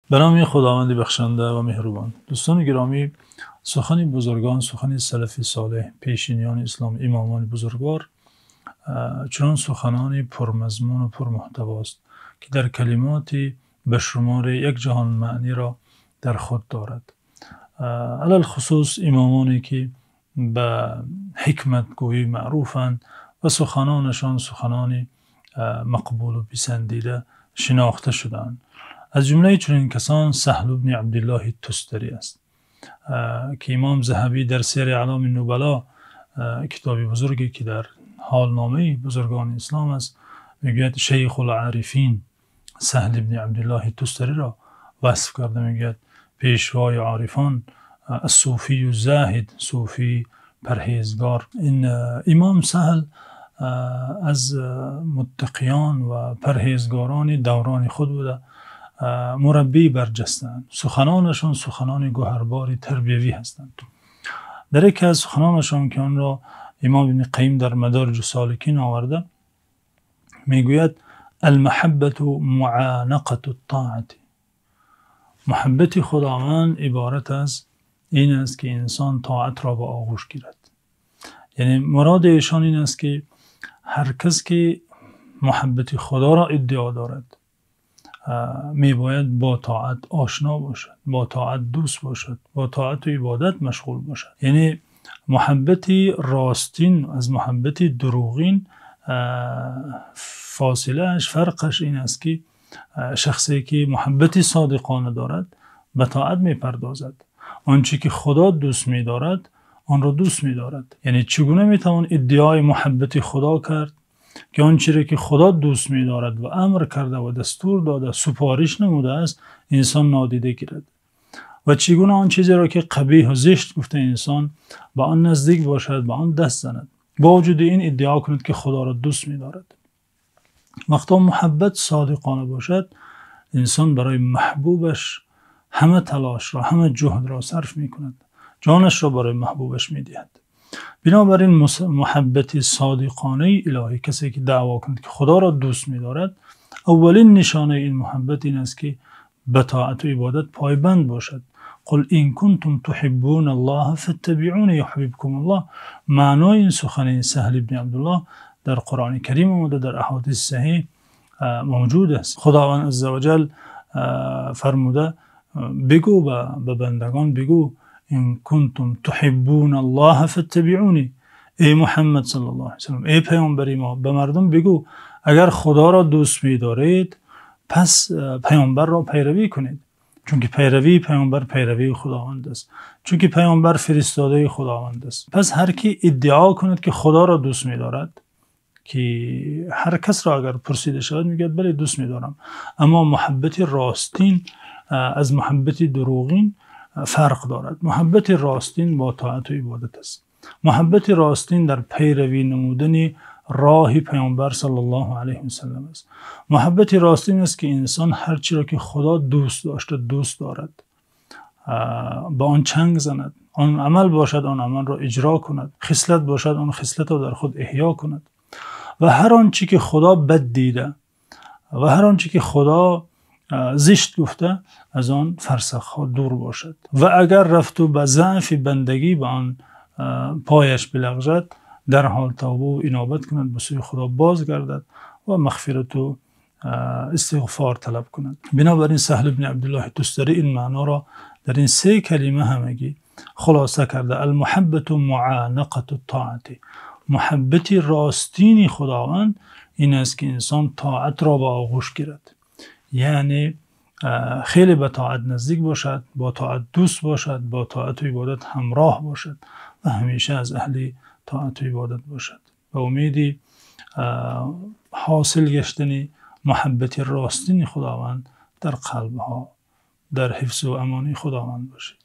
Ба номи Худованди бахшанда ва меҳрубон. Дӯстони гиромӣ, сухани бузургон, сухани салафи солеҳ, пешиниёни ислом, имомони бузургвор чунон суханони пурмазмун ва пурмуҳтавост, ки дар калимоте ба шумори як ҷаҳон маъно дар худ дорад. Алалхусус имомоне ки ба ҳикматгӯйӣ маъруфанд ва суханонашон суханони мақбул ва писандида шинохта шудаанд. Аз ҷумлаи чунин касон Саҳл ибни Абдуллоҳ Тустарӣ аст, ки имом Заҳабӣ дар Сияр Аълом ун-Нубало, китоби бузурге ки дар ҳолномаи бузургони ислом аст, мегӯяд Шайхул-орифин Саҳл ибни Абдуллоҳ Тустариро васф карда мегӯяд пешвои орифон, ас-сӯфии зоҳид, сӯфии парҳезгор. Ин имом Саҳл аз муттақиён ва парҳезгорони даврони худ буда, мураббии барҷастаанд. Суханонашон суханони гавҳарбори тарбиявӣ ҳастанд. Дар яке аз суханонашон, ки онро имом Ибни Қайим дар Мадориҷус-соликин овардааст, мегӯяд: ал-муҳаббату муъонақатут-тоъа. Муҳаббати Худованд иборат аз ин аст, ки инсон тоатро ба оғӯш гирад. Яъне муроди эшон ин аст, ки ҳар кас ки муҳаббати Худоро иддао дорад, мебояд бо тоат ошно бошад, бо тоат дӯст бошад, бо тоат ва ибодат машғул бошад. Яъне муҳаббати ростин аз муҳаббати дурӯғин фосилааш, фарқаш ин аст, ки шахсе ки муҳаббати содиқона дорад ба тоат мепардозад. Он чи ки Худо дӯст медорад, онро дӯст медорад. Яъне чӣ гуна метавон иддаои муҳаббати Худо кард, ки он чиро ки Худо дӯст медорад ва амр карда ва дастур дода, супориш намудааст, инсон нодида гирад? Ва чӣ гуна он чизеро ки қабеҳ ва зишт гуфта инсон ба он наздик бошад, ба он даст занад, бо вуҷуди ин иддао кунад, ки Худоро дӯст медорад? Вақте муҳаббат содиқона бошад, инсон барои маҳбубаш ҳама талошро, ҳама ҷаҳдро сарф мекунад, ҷонашро барои маҳбубаш медиҳад. Бинобар ин муҳаббати содиқонаи илоҳӣ, касе ки даъво кунад ки Худоро дӯст медорад, аввалин нишонаи ин муҳаббат ин аст, ки ба тоат ва ибодат пойбанд бошад. Қул ин кунтум туҳиббуналлоҳа фаттабиъуни юҳбибкумуллоҳ. Маънои ин сухани Саҳл ибни Абдуллоҳ дар Қуръони Карим омада, дар аҳодиси саҳеҳ мавҷуд аст. Худованди азза ва ҷалл фармуда: бигӯ ба бандагон, бигӯ ин кунтум туҳиббуналлоҳа фаттабиъуни. Эй Муҳаммад саллаллоҳу алайҳи васаллам, эй паёмбари мо, ба мардум бигӯ агар Худоро дӯст медоред, пас паёмбарро пайравӣ кунед. Чунки пайравии паёмбар пайравии Худованд аст. Чунки паёмбар фиристодаи Худованд аст. Пас ҳар ки иддао кунад ки Худоро дӯст медорад, ки ҳар касро агар пурсида шавад мегӯяд бале, дӯст медорам. Аммо муҳаббати ростин аз муҳаббати дурӯғин фарқ дорад. Муҳаббати ростин бо тоат ва ибодат аст. Муҳаббати ростин дар пайравӣ намудани роҳи паёмбар саллаллоҳу алайҳи васаллам аст. Муҳаббати ростин аст, ки инсон ҳар чиро ки Худо дӯст дошта дӯст дорад, ба он чанг занад. Он амал бошад, он амалро иҷро кунад. Хислат бошад, он хислатро дар худ эҳё кунад. Ва ҳар он чи ки Худо бад дида ва ҳар он чи ки Худо зишт гуфта, аз он фарсахҳо дур бошад. Ва агар рафт ва ба заъфи бандагӣ ба он пояш билғзад, дар ҳол тавба ва инобат кунад, ба сӯи Худо бозгардад ва мағфират ва истиғфор талаб кунад. Бинобар ин Саҳл ибни Абдуллоҳ Тустарӣ ин маъноро дар ин се калима ҳамагӣ хулоса карда: ал-муҳаббату муъонақатут-тоъа. Муҳаббати ростини Худованд ин аст, ки инсон тоатро ба оғӯш гирад. Яъне хеле ба тоат наздик бошад, бо тоат дӯст бошад, бо тоат ва ибодат ҳамроҳ бошад ва ҳамеша аз аҳли тоат ва ибодат бошад. Ба умеди ҳосил гаштани муҳаббати ростини Худованд дар қалбҳо, дар ҳифз ва амони Худованд бошед.